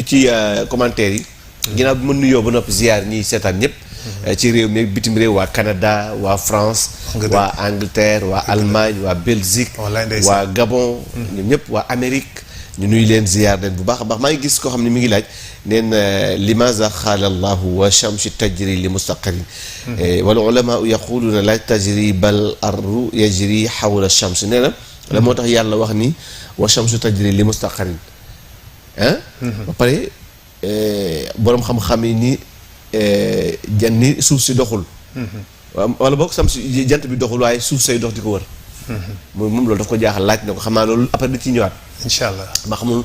ci commentaire yi. ginnaaw bi ma nuyoo ba noppi ziar ñiy seetaan ñëpp. ci réew mi bitim réew waa Canada waa France. waa Angleterre waa Allemagne waa Belgique. waa Gabon. ñoom ñëpp waa Amérique. ñu nuyu leen ziar leen bu baax a baax maa ngi gis koo xam ne mi ngi laaj neen limaza xaala allahu wa shamsi tajri li mustaqarin wal ulama yaquluna la tajri bal ardu yajri xawla shams nee na la moo tax yàlla wax ni wa shamsu tajri li mustaqarin ba pare boroom xam-xam yi ni janni suuf si doxul wala boog sam si jant bi doxul waaye suuf say dox di ko wër moom loolu daf ko jaaxal laaj na ko xam naa loolu après da ci ñëwaat incha allah ma xamul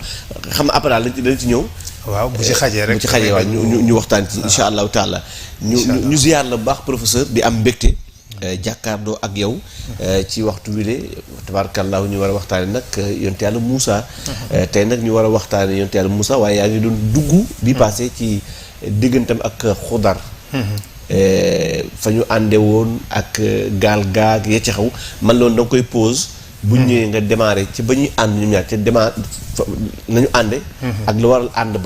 xam na après daal dañ ci ñëw waaw bu ci xajee rek bu ci xajee waaw ñu waxtaan ci incha allahu taala ñu ziyaar la bu baax professeur di am mbégte jàkkaarloo ak yow ci waxtu wile tabarakallahu ñu war a waxtaane nag yonte yàlla Moussa tey nag ñu war a waxtaane yonte yàlla Moussa waaye yaa ngi doon dugg bi passé ci diggantam ak Xudar fa ñu ànde woon ak gaal gaag ya ci xaw man loolu da nga koy pause bu ñëwee nga démarré ci ba ñuy ànd ñu ñaar ca démarré nañu ànde ak lu waral ànd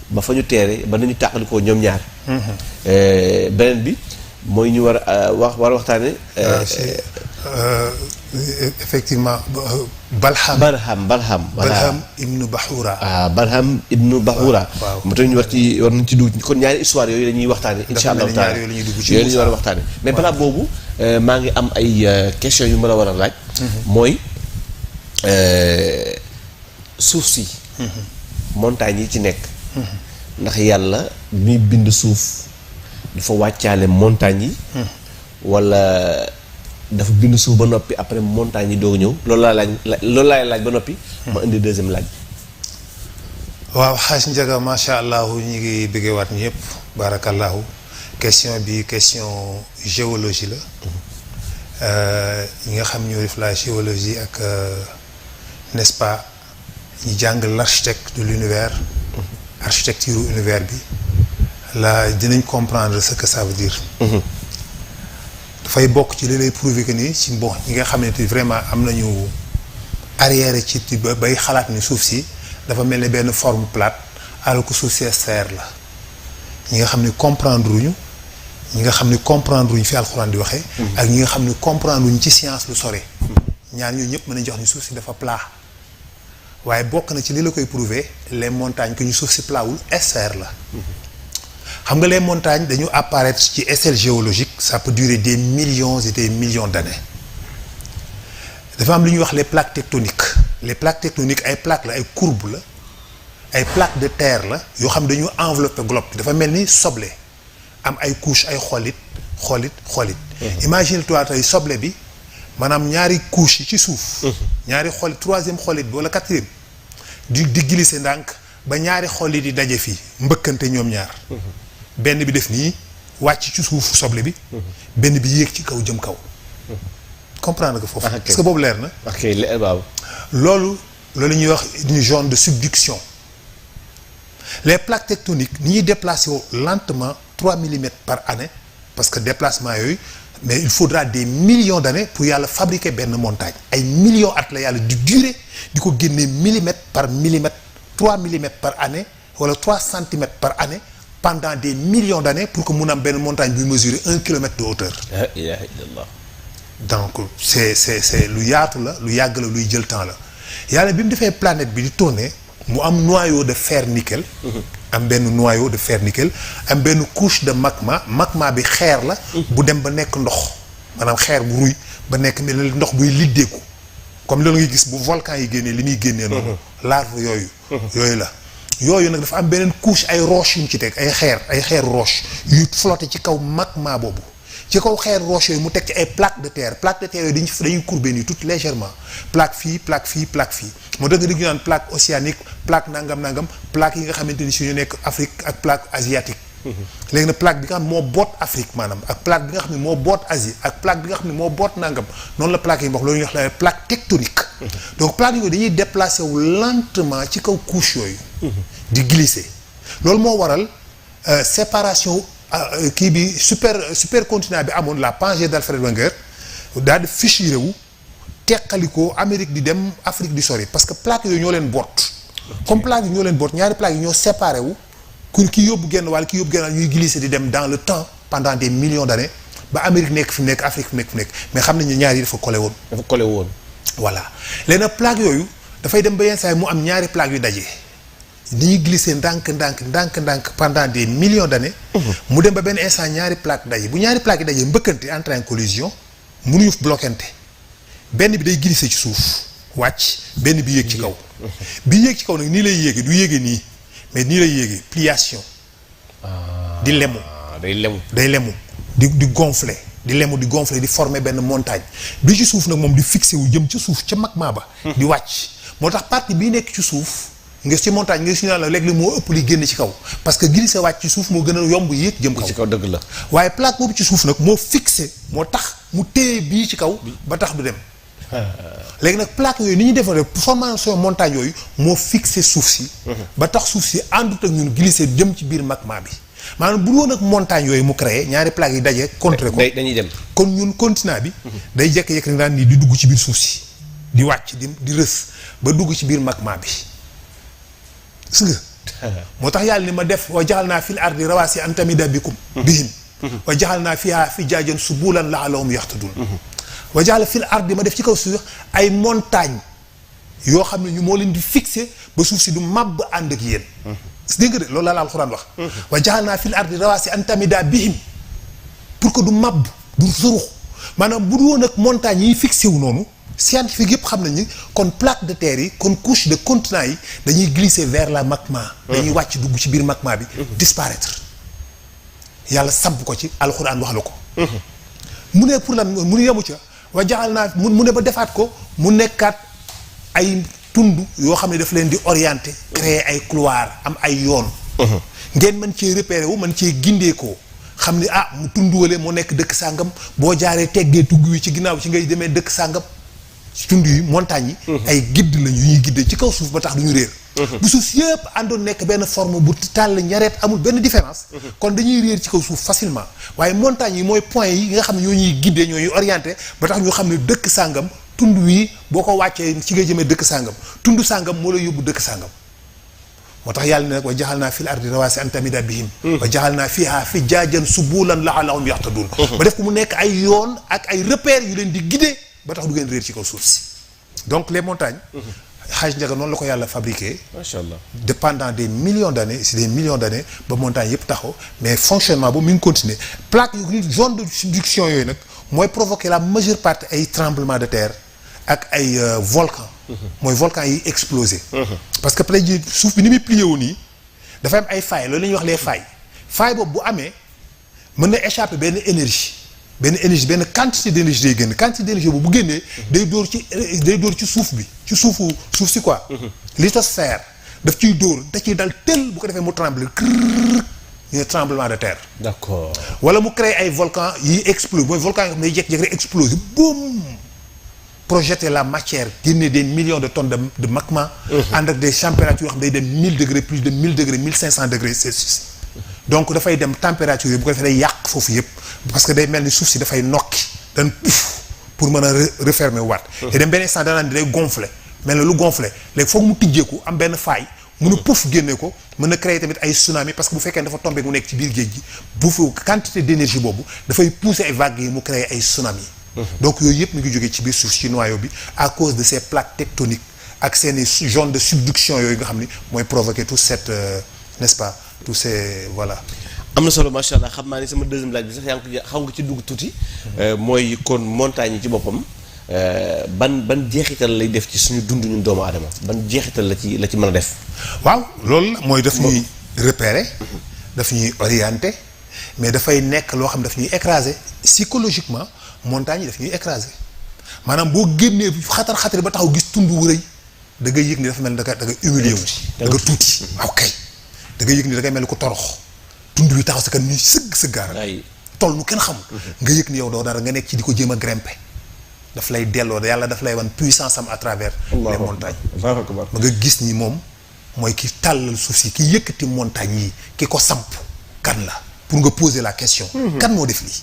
ba fa ñu teere ba nañu tàqalikoo ñoom ñaar beneen bi mooy ñu war a waxtaane effectivement Balham ibnu Bahura Balham ibnu Bahura mu tax ñu war nañ ci dugg kon ñaari histoire yooyu la ñuy waxtaane insha allahu taala yooyu la ñuy war a waxtaane mais balaa boobu maa ngi am ay questions yu ma la war a laaj mooy suuf si montagnes yi ci nekk ndax yàlla muy bind suuf dafa wàccaale montagnes yi wala dafa bind suuf ba noppi après montagnes yi doog ñëw loolu laay laaj ba noppi ma indi deuxième laaj waaw xaaj njaga macha allah ñu ngi bëggewaat ñëpp barakallahu question bi question géologie la ñi nga xam ñoo def la géologie ak n'est-ce pas ñi jàng l'architecte de l'univers architecture univers bi la dinañ comprendre ce que ça veut dire dafay bokk ci li lay prouver que ni ci bon ñi nga xam ne vraiment am nañu arrière ci bay xalaat ni suuf si dafa mel ni benn forme plate alors que suuf si sphère la ñi nga xam ne comprendre uñu ñi nga xam ne comprendre uñu fi alxuraan di waxee ak ñi nga xam ne comprendre uñu ci science lu sore ñaar ñooñu ñëpp mën nañ jox ni suuf si dafa plat waaye bokk na ci li la koy prouver les montagnes que ñu suuf si platwul sphère la xam nga les montagnes dañu apparaître ci échelle géologique ça peut durer des millions et des millions d'années dafa am lu ñuy wax les plaques tectoniques ay plaques la ay courbes la ay plaques de terre la yoo xam dañu envelopper globe bi dafa mel ni soble am ay couches ay xoolit imagine toi tey soble bi maanaam ñaari couches yi ci suuf ñaari xoolit troisième xoolit bi wala quatrième di glisser ndànk ba ñaari xoolit yi daje fii mbëkkante ñoom ñaar benn bi def nii wàcc ci suufu soble bi benn bi yéeg ci kaw jëm kaw comprendre nga foofu est-ce que boobu leer na loolu ñuy wax une zone de subduction les plaques tectoniques ni ñuy déplacé woo lentement 3 millimètres par année parce que déplacement yooyu mais il faudra des millions d'années pour yàlla fabriquer benn montagne ay millions at la yàlla di durer di ko génnee millimètre par millimètre 3 millimètres par année wala 3 centimètres par année pendant des millions d'années pour que mun am benn montagne buy mesurer 1 kilomètre de hauteur. La ilaha illallah. donc c'est lu yaatu la lu yàgg la luy jël temps la yàlla bi mu defee planète bi di tourner mu am noyau de fer nickel. am benn noyau de fer nickel am benn couche de magma bi xeer la. bu dem ba nekk ndox maanaam xeer bu ruy ba nekk mel ndox buy liddeeku comme loolu ngay gis bu volcan yi génnee li muy génnee noonu. larve yooyu. yooyu la. yooyu nag dafa am beneen couche ay roche yu mu ci teg ay xeer roche yu flotté ci kaw magma boobu ci kaw xeer roche yooyu mu teg ci ay plaques de terre yooyu dañuy courbé nii tout légèrement plaque fii moo tax nga di ñu naan plaque océanique plaque nangam plaque yi nga xamante ni si ñu nekk Afrique ak plaque asiatique léegi nag plaque bi nga xam ne moo boot Afrique maanaam ak plaque bi nga xam ne moo boot Asie ak plaque bi nga xam ne moo boot nangam noonu la plaque yi wax loolu ñuy wax la plaque tectonique donc plaque yooyu dañuy déplacé wu lentement ci kaw couche yooyu di glisser loolu moo waral séparation kii bi super continent bi amoon la Pangée d'Alfred Wenger daal di fissuré wu teqalikoo Amérique di dem Afrique di sori parce que plaque yooyu ñoo leen boot comme plaque yi ñoo leen boot ñaari plaque yi ñoo séparé wu ku ki yóbbu genn wàll ki yóbbu genn wàll ñuy glisser di dem dans le temps pendant des millions d'années ba Amérique nekk fi mu nekk Afrique fi nekk mais xam nañ ne ñaar yi dafa collé woon. voilà léegi nag plaque yooyu dafay dem ba yenn saa yi mu am ñaari plaque yu daje. dañuy glisser ndànk pendant des millions d'années. mu dem ba benn instant ñaari plaque daje bu ñaari plaque yi daje mbëkkante entre en collision mënuñu bloquante benn bi day glisser ci suuf wàcc benn bi yéeg ci kaw. bi yéeg ci kaw nag nii lay yéege du yéege nii mais nii lay yéege pliation. di lemu. day lemu di gonfler di lemu di gonfler di former benn montagne bi ci suuf nag moom di fixé wu jëm ca suuf ca magma ba. di wàcc moo tax partie bii nekk ci suuf. nga ci montagne nga si naan la léeg-léeg moo ëpp li génn ci kaw parce que glisser wàcc ci suuf moo gën a yomb yéeg jëm kaw. ci kaw dëgg la. waaye plaque boobu ci suuf nag moo fixé moo tax mu téye bii ci kaw ba tax du dem. léegi nag plaque yooyu ni ñuy defaree formation montagne yooyu moo fixé suuf si. ba tax suuf si àndut ak ñun glisser jëm ci biir magma bi maanaam bu woon ak montagne yooyu mu créé ñaari plaques yi daje. contre ko dañuy dem. kon ñun continent bi. day jékki-jékki rek daan nii di dugg ci biir suuf si di wàcc di rës ba dugg ci biir magma bi. gis nga moo tax yàlla ni ma def wa jaxal naa fil ardi rawaasi an tamida bikum bihim wa jaxal naa fiha fijaajan subulan la'allahum yahtadun wa jaxal fil ardi ma def ci kaw suuf ay montagne yoo xam ne ñu moo leen di fixé ba suuf si du màbb ànd ak yéen dégg nga de loolu la alxuraan wax wa jaxal naa fil ardi rawaasi an tamida bihim pour que du màbb du surux maanaam bu du woon ak montagne yi fixé wu noonu scientifique yëpp xam nañ ni kon plaque de terre yi kon couche de continent yi dañuy glisser vers la magma. dañuy wàcc dugg ci biir magma bi. disparaître yàlla samp ko ci alxuraan wax la ko. mu ne pour lan mu ne yemu ca wa jaxal naa mu ne ba defaat ko mu nekkaat ay tund yoo xam ne daf leen di orienter. créer ay couloir am ay yoon. ngeen mën cee repérer wu mën cee gindeekoo xam ni mu tund wale moo nekk dëkk sàngam boo jaaree teggee tugg wi ci ginnaaw ci ngay demee dëkk sàngam. tund yi montagne yi ay guide lañu ñuy guidé ci kaw suuf ba tax du ñu réer bu suuf yëpp àndoon nekk benn forme bu tàll ñareet amul benn différence kon dañuy réer ci kaw suuf facilement waaye montagne yi mooy point yi nga xam ne ñoo ñuy guidé ñoo ñuy orienté ba tax ñu xam ne dëkk sàngam tund wii boo ko wàccee ci ngay jëmee dëkk sàngam tund sàngam moo lay yóbbu dëkk sàngam moo tax yàlla ne nag wa jaxal naa fil ardi rawaasi an tamida bihim wa jaxal naa fiha fijaajan subulan la'allahum yahtadun ba def ko mu nekk ay yoon ak ay repères yu leen di guidé ba tax du ngeen réer ci kaw suuf si donc les montagnes. Xaaj Njaga noonu la ko yàlla fabriqué. macha allah pendant des millions d'années c'est des millions d'années ba montagne yëpp taxaw mais fonctionnement boobu mi ngi continuer plaque yu zone de subduction yooyu nag mooy provoquer la majeure partie ay tremblement de terre ak ay volcan mooy volcan yi explosé. parce que peut-être suuf bi ni muy plié wu nii dafa am ay failles loolu la ñuy wax les failles boobu bu amee mën na échapper benn énergie benn quantité d'énergie day génn quantité d'énergie boobu bu génnee day dóor ci suuf bi ci suuf si quoi lithosphère daf ciy dóor da ciy dal tel bu ko defee mu trembler ñu tremblement de terre. d'accord wala mu créer ay volcans yi explose mooy volcan yoo xam ne day jékki-jékki rek explose boum projeter la matière génne des millions de tonnes de magma ànd ak des températures yoo xam ne day dem 1000 degrés plus de 1000 degrés 1500 degrés Celsius donc dafay dem température yi bu ko defee day yàq foofu yëpp parce que day mel ni suuf si dafay nokki dan pour mën a refermer waat te dem benn instant danaan di day gonfler mel na lu gonfler léegi foog mu tijjeeku am benn faille mun a puuf génne ko mën na créer tamit ay tsunami parce que bu fekkee dafa tombé mu nekk ci biir géej gi bu quantité d'énergie boobu dafay pousser ay vagues yi mu créer ay tsunami donc yooyu yëpp mi ngi jógee ci biir suuf ci noyau bi à cause de ces plaques tectoniques ak seeni zone de subduction yooyu nga xam ni mooy provoquer tout cette n'est-ce pas tous ces voilà. am na solo macha allah xam naa ni sama deuxième laaj bi sax yaa ngi ko xam nga ci dugg tuuti. mooy kon montagne yi ci boppam ban jeexital lay def ci suñu dund ñun doomu aadama ban jeexital la ci mën a def. waaw loolu mooy daf ñuy repérer. daf ñuy orienter mais dafay nekk loo xam daf ñuy écraser psychologiquement montagne yi daf ñuy écraser maanaam boo génnee xatar ba taxaw gis tund wu rëy da ngay yëg ni dafa mel ni da nga humilier wu da nga tuuti waaw kay. da ngay yëg ni da ngay mel ni ko torox tund wi taxaw sa kan ñuy sëggaaral toll nu kenn xamul nga yëg ni yow doo dara nga nekk ci di ko jéem a grimper daf lay delloo yàlla daf lay wan puissance am à travers les montagnes ba nga gis ni moom mooy ki tàllal suuf si ki yëkkati montagne yi ki ko samp kan la pour nga poser la question kan moo def lii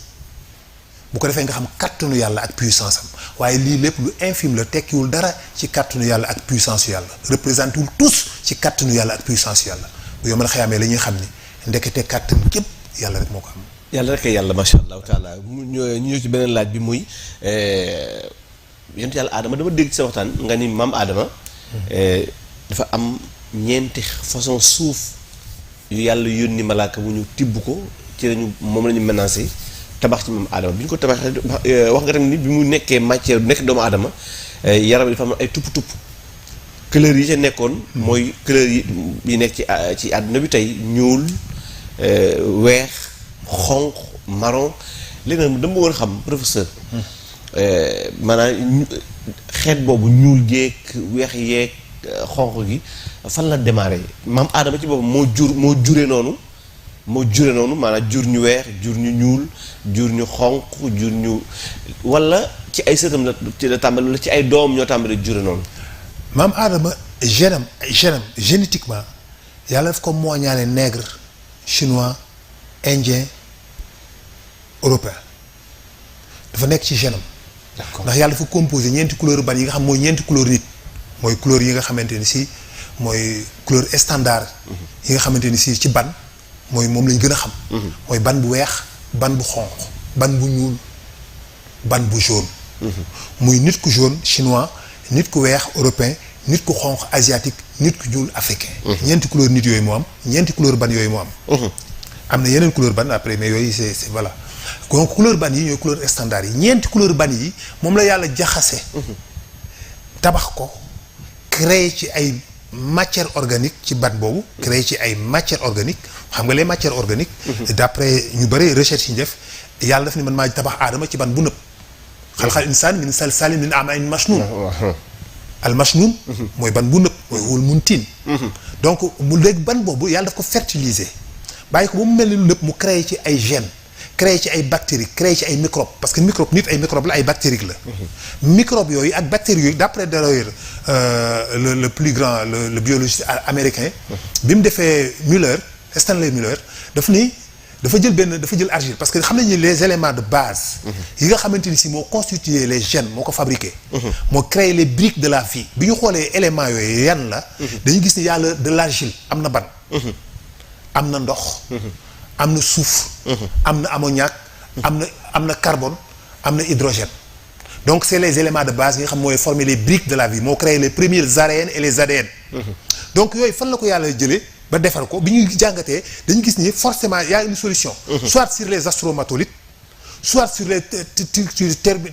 bu ko defee nga xam kàttanu yàlla ak puissance am waaye lii lépp lu infime la tekkiwul dara ci kàttanu yàlla ak puissance yu yàlla représenté wul tous ci kàttanu yàlla ak puissance yu yàlla bu yomal xayaamee la ñuy xam ni ndekete kàttan képp yàlla rek moo ko am. yàlla rek yàlla macha allahu taala ñu ñëw ci beneen laaj bi muy yonent yàlla aadama dama dégg ci sa waxtaan nga ni maam aadama dafa am ñeenti façon suuf yu yàlla yónni malaaka mu ñu tibb ko ci lañu moom la ñu menacé tabax ci maam aadama bi ñu ko tabaxee wax nga tamit ni bi mu nekkee matière bu nekk doomu aadama yaram yi dafa am ay tupp-tupp couleur yi ca nekkoon mooy couleur yi nekk ci àdduna bi tey ñuul weex xonq marron léegi nag dama bëggoon xam professeur maanaam xeet boobu ñuul geeg weex yeeg xonq gi fan la démarré maam aadama ci boobu moo jure noonu maanaam jur ñu weex jur ñu ñuul jur ñu xonq jur ñu wala ci ay sëtam la tàmbali wala ci ay doom ñoo tàmbali jure noonu. maam aadama genam génétiquement yàlla daf ko mooñaale nègre chinois indien européen dafa nekk ci genam. d'accord ndax yàlla dafa composé ñeenti couleur ban yi nga xam mooy ñeenti couleur nit mooy couleur yi nga xamante ni si mooy couleur standard yi nga xamante ni si ci ban mooy moom lañ gën a xam mooy ban bu weex ban bu xonq ban bu ñuul ban bu jaune muy nit ku jaune chinois nit ku weex européen nit ku xonq asiatique nit ku ñuul africain ñeenti couleur nit yooyu moo am ñeenti couleur ban yooyu moo am am na yeneen couleur ban après mais yooyu c'est voilà donc couleur ban yi ñooy couleur standard yi ñeenti couleur ban yi moom la yàlla jaxase tabax ko créé ci ay matière organique ci ban boobu créé ci ay matière organique xam nga les matières organiques d'après ñu bëri recherche yi ñu def yàlla daf ni man maa tabax aadama ci ban bu nëb xalqal insaan min salsalin min hama'in masnun al masnun mooy ban bu nëb mooy wul mun tiin donc mu léegi ban boobu yàlla daf ko fertiliser bàyyi ko ba mu mel ni lu nëb mu créé ci ay gènes créé ci ay bactéries créé ci ay microbes parce que microbe nit ay microbes la ay bactéries la microbes yooyu ak bactéries yooyu d'après d'ailleurs le plus grand le biologiste américain bi mu defee Stanley Muller dafa jël argile parce que xam nañu les éléments de base yi nga xamante ni si moo constitué les gènes moo ko fabriqué moo créé les briques de la vie bi ñu xoolee éléments yooyu yan la dañu gis ni yàlla de l'argile am na ban am na ndox am na soufre am na ammoniac am na carbone am na hydrogène donc c'est les éléments de base yi nga xam mooy former les briques de la vie moo créé les premiers ARN et les ADN donc yooyu fan la ko yàlla jëlee ba defar ko bi ñuy jàngatee dañu gis ni forcément y a une solution soit sur les astromatolites soit sur les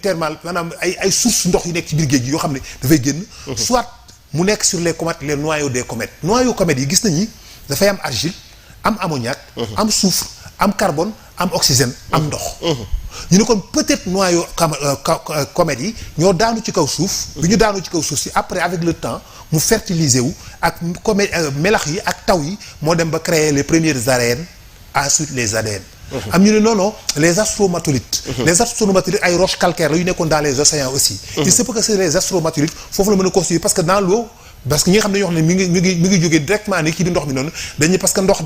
thermales maanaam ay sources ndox yu nekk ci biir géej gi yoo xam ne dafay génn soit mu nekk sur les comètes les noyaux des comètes noyaux comètes yi gis nañ ni dafay am argile am ammoniac am soufre am carbone am oxygène am ndox ñu ne kon peut-être noyaux comètes yi ñoo daanu ci kaw suuf bi ñu daanu ci kaw suuf si après avec le temps mu fertiliser wu ak comète melax yi ak taw yi moo dem ba créer les premiers ARN ensuite les ADN am ñu ne non les astromatolites les astromatolites ay roches calcaires la yu nekkoon dans les océans aussi il se peut que c'est les astromatolites foofu la mën a constituer parce que dans l'eau parce que ñi nga xam ne ñoo xam ne mi ngi jógee directement ni kii di ndox mi noonu dañuy parce que ndox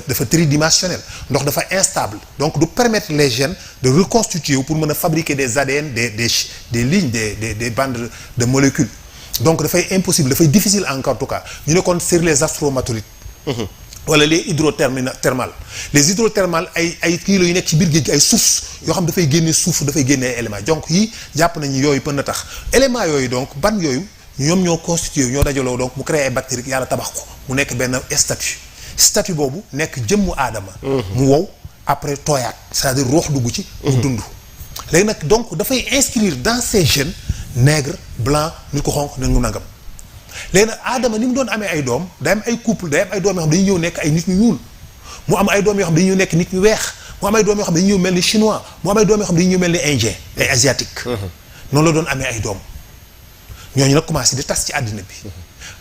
dafa tridimensionnel ndox dafa instable donc du permettre les gènes de reconstituer pour mën a fabriquer des ADN des lignes des bandes de molécules donc dafay impossible dafay difficile en tout cas ñu ne kon sur les astromatolites wala les hydrothermales les hydrothermales ay kii la yu nekk ci biir géej gi ay sources yoo xam dafay génne suuf dafay génne ay éléments donc yii jàpp nañu yooyu mën na tax éléments yooyu donc ban yooyu ñoom ñoo constitué ñoo dajaloo donc mu créé ay bactéries yàlla tabax ko mu nekk benn statut boobu nekk jëmmu aadama mu wow après tooyaat c'est-à-dire roox dugg ci mu dund léegi nag donc dafay inscrire dans ces gènes nègre blanc nit ko xonq nangu nangam léegi nag aadama ni mu doon amee ay doom day am ay couple day am ay doom yoo xam dañuy ñëw nekk ay nit ñu ñuul mu am ay doom yoo xam dañuy ñëw nekk nit ñu weex mu am ay doom yoo xam dañuy ñëw mel ni chinois mu am ay doom yoo xam dañuy ñëw mel ni indien ay asiatique noonu la doon amee ay doom ñooñu nag commencé di tas ci àddina bi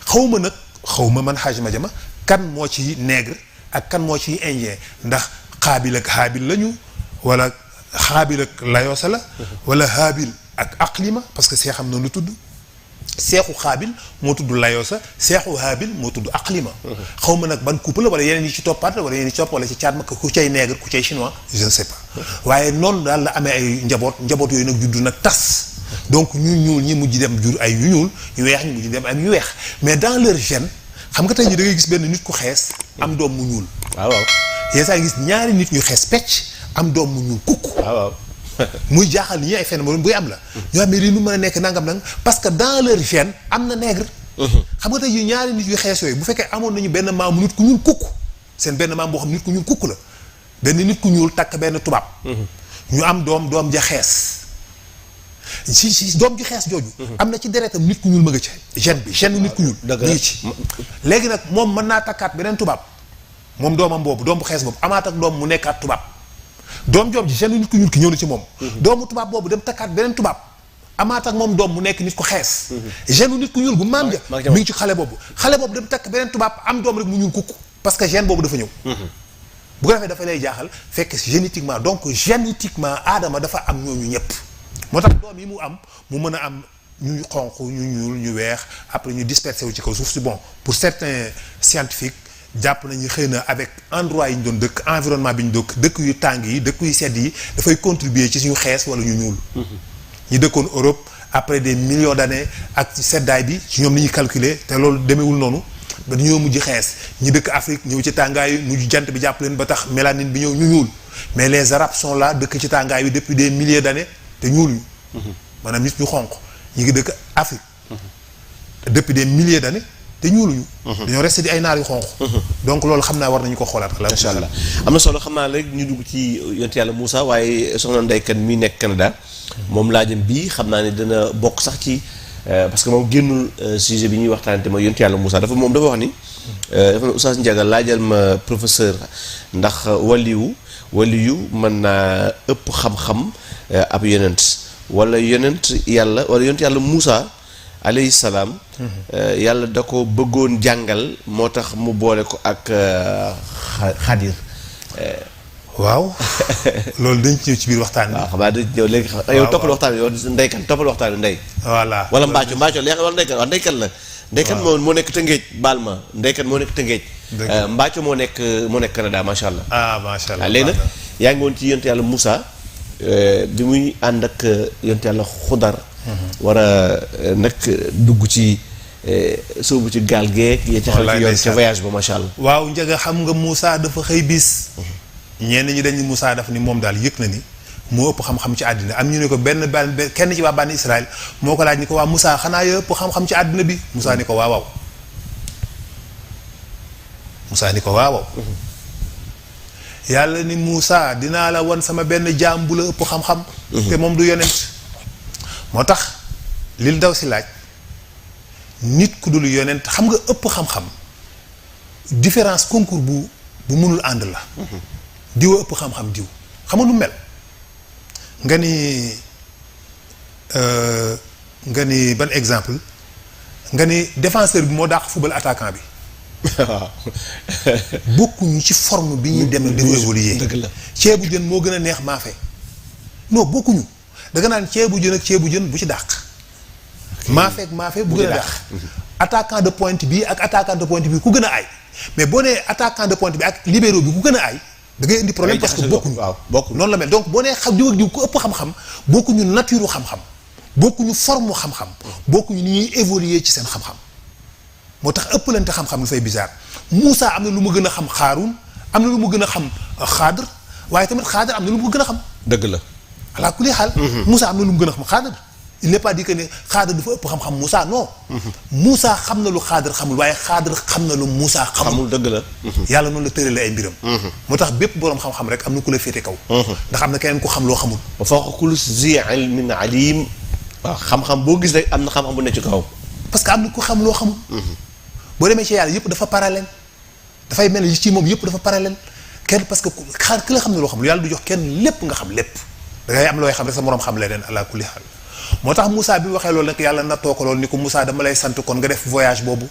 xaw ma man Hadj Madiama kan moo ci nègre ak kan moo ci indien ndax xaabil ak haabil lañu wala xaabil ak layosa la wala haabil ak aqlima parce que see xam noonu lu tudd seexu xaabil moo tudd Layosa seexu haabil moo tudd Aqlima. xaw ma nag ban couple la wala yeneen yi ci toppaat wala yeneen yi ci topp wala ci caat ma ku cay nègre ku cay chinois je ne sais pas. waaye noonu daal la amee ay njaboot yooyu nag juddu nag tas. donc ñu ñuul ñi mujj dem jur ay yu ñuul ñu weex ñi mujj dem am yu weex mais dans leur gène xam nga tey jii da ngay gis benn nit ku xees am doom mu ñuul. waaw yenn saa gis ñaari nit ñu xees pecc am doom mu ñuul kukk. waaw muy jaaxal ñi ay phénomène buy am la. ñoo xam ne lii nu mën a nekk nangam parce que dans leur gène am na nègre. xam nga tey jii ñaari nit yu xees yooyu bu fekkee amoon nañu benn maamu nit ku ñuul kukk seen benn maam boo xam nit ku ñuul kukk la benn nit ku ñuul takk benn tubaab. ñu am doom ja xees. si doom ji xees jooju. am na ci deretam nit ku ñuul ma nga ci gène bi gène nit ku ñuul. dëgg ngi ci léegi nag moom mën naa takkaat beneen tubaab moom doomam boobu doom bu xees boobu amaat ak doom mu nekkaat tubaab doom joom ji gène nit ku ñuul ki ñëw na ci moom. doomu tubaab boobu dem takkaat beneen tubaab amaat ak moom doom mu nekk nit ku xees. gène nit ku ñuul bu maam ja mi ngi ci xale boobu dem takk beneen tubaab am doom rek mu ñuul kukk parce que gène boobu dafa ñëw. bu ko defee dafa lay jaaxal fekk génétiquement donc génétiquement aadama dafa am ñooñu ñëpp. moo tax doom yi mu am mu mën a am ñu xonq ñu ñuul ñu weex après ñu dispersé wu ci kaw suuf si bon pour certains scientifiques jàpp nañu xëy na avec endroit yi ñu doon dëkk environnement bi ñu dëkk yu tàng yi dëkk yu sedd yi dafay contribuer ci suñu xees wala ñu ñuul. ñi dëkkoon Europe après des millions d'années ak seddaay bi ci ñoom ni ñuy calculer te loolu demeewul noonu ba dañoo mujj xees ñi dëkk Afrique ñëw ci tàngaay mujj jant bi jàpp leen ba tax mélanine bi ñëw ñu ñuul mais les arabes sont là dëkk ci tàngaay bi depuis des milliers d'années te ñuul ñu maanaam nit ñu xonq ñi ngi dëkk Afrique depuis des milliers d'années te ñuuluñu dañoo resté di ay naar yu xonq donc loolu xam naa war nañu ko xoolaat la macha allah am na solo xam naa léegi ñu dugg ci yonent yàlla Moussa waaye soxna Ndeye Kane mi nekk Canada moom laajam bii xam naa ne dana bokk sax ci parce que moom génnul sujet bi ñuy waxtaanee te mooy yonent yàlla Moussa dafa wax ni dafa ne Oustaz Ndiaga laajal ma professeur ndax waliyu mën naa ëpp xam-xam ab yonent wala yonent yàlla Moussa alayhi salaam yàlla da ko bëggoon jàngal moo tax mu boole ko ak Xadir. waaw loolu dañ ci ñëw ci biir waxtaan bi. waaw xam naa dañ ñëw léegi yow toppal waxtaan bi yow Ndeye Kane toppal waxtaan bi Ndeye. voilà wala Mbacco leex wala Ndeye Kane waaw Ndeye Kane la. Ndeye Kane moo nekk Tëngéej baal ma Ndeye Kane moo nekk Tëngéej. Mbacco moo nekk Canada macha allah. macha allah léegi nag yaa ngi woon ci yonent yàlla Moussa bi muy ànd ak yonent yàlla Xudar. war a nag dugg ci sóobu ci gaal geeg. ya ca xew ci yoon ca voyage ba macha allah. waaw Ndiaga xam nga Moussa dafa xëy bis. ñenn ñi dañ ni Moussa daf ni moom daal yëg na ni moo ëpp xam-xam ci àddina am ñu ne ko kenn ci waa bànni Israël moo ko laaj ni ko waa Moussa xanaa ya ëpp xam-xam ci àddina bi Moussa ni ko waaw Moussa ni ko waaw yàlla ni Moussa dinaa la wan sama benn jaam bu la ëpp xam-xam. te moom du yonent moo tax lil daw si laaj nit ku dul yonent xam nga ëpp xam-xam différence concours bu mënul ànd la. diw ëpp xam-xam diw xam nga lu mel nga ni ban exemple nga ni défenseur bi moo dàq football attaquant bi. waaw. bokkuñu ci forme bi ñuy dem di évoluer. dëgg la ceebu jën moo gën a neex maafe. non bokkuñu danga naan ceebu jën ak ceebu jën bu ci dàq. maafe ak maafe bu gën a dàq. attaquant de pointe bi ak attaquant de pointe bi ku gën a aay mais boo nee attaquant de pointe bi ak libéro bi ku gën a aay. da ngay indi problème parce que bokkuñu noonu la mel donc boo nee xam diw ak diw ku ëpp xam-xam bokkuñu nature xam-xam bokkuñu forme xam-xam bokkuñu ni ñuy évoluer ci seen xam-xam moo tax ëppalante xam-xam lu fay bizarre Moussa am na lu mu gën a xam Xaaruun am na lu mu gën a xam Xaadir waaye tamit Xaadir am na lu mu gën a xam. dëgg la. ala kulli xaal. Moussa am na lu mu gën a xam Xaadir. il n'est pas dit que ne Xaadir dafa ëpp xam-xam Moussa non. Moussa xam na lu Xaadir xamul waaye Xaadir xam na lu Moussa xamul. dëgg la. yàlla noonu la tëralee ay mbiram. moo tax bépp boroom xam-xam rek am na ku la féete kaw. ndax am na keneen ku xam loo xamul. wa fawqa kulli zi ilmin alim. waaw xam-xam boo gis rek am na xam-xam bu ne ci kaw. parce que am na ku xam loo xamul. boo demee ci yàlla yëpp dafa parallèle dafay mel ni ci moom yëpp dafa parallèle kenn parce que xaar ki la xam ne loo xamul yàlla du jox kenn lépp nga xam lépp da ngay am looy xam rek sa moroom xam leneen ala kulli xaal moo tax Moussa bi waxee loolu nag yàlla nattoo ko loolu ni ko Moussa dama lay sant kon nga def voyage boobu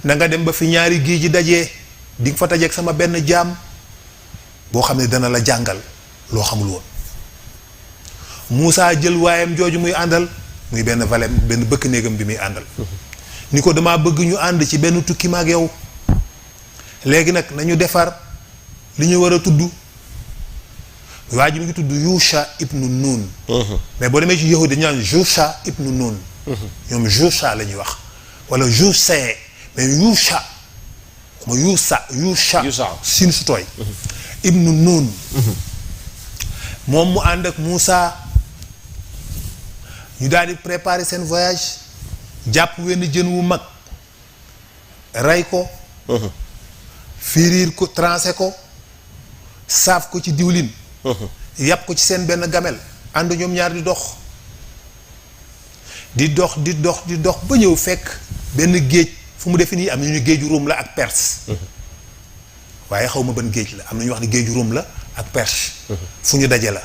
na nga dem ba fi ñaari géej ji dajee di nga fa dajeeg sama benn jaam boo xam ne dana la jàngal loo xamul woon Moussa jël waayam jooju muy àndal muy benn valem benn bëkk néegam bi muy àndal ni ko damaa bëgg ñu ànd ci benn tukki ma ak yow léegi nag nañu defar li ñu war a tudd waa ji mi ngi tudd Yusha ibnu Nun mais boo demee ci yahudi dañu naan Yusha ibnu Nun ñoom Yusha la ñuy wax wala Yusha mais Yusha ma Yusha sin su tooy ibnu Nun moom mu ànd ak Moussa ñu daal di préparer seen voyage jàpp wenn jën wu mag rey ko firiir ko tranché ko saaf ko ci diwlin yàpp ko ci seen benn gamel ànd ñoom ñaar di dox ba ñëw fekk benn géej fu mu defe nii am na ñu géeju Rome la ak Perse waaye xaw ma ban géej la am na ñu wax ni géeju Rome la ak Perse fu ñu daje la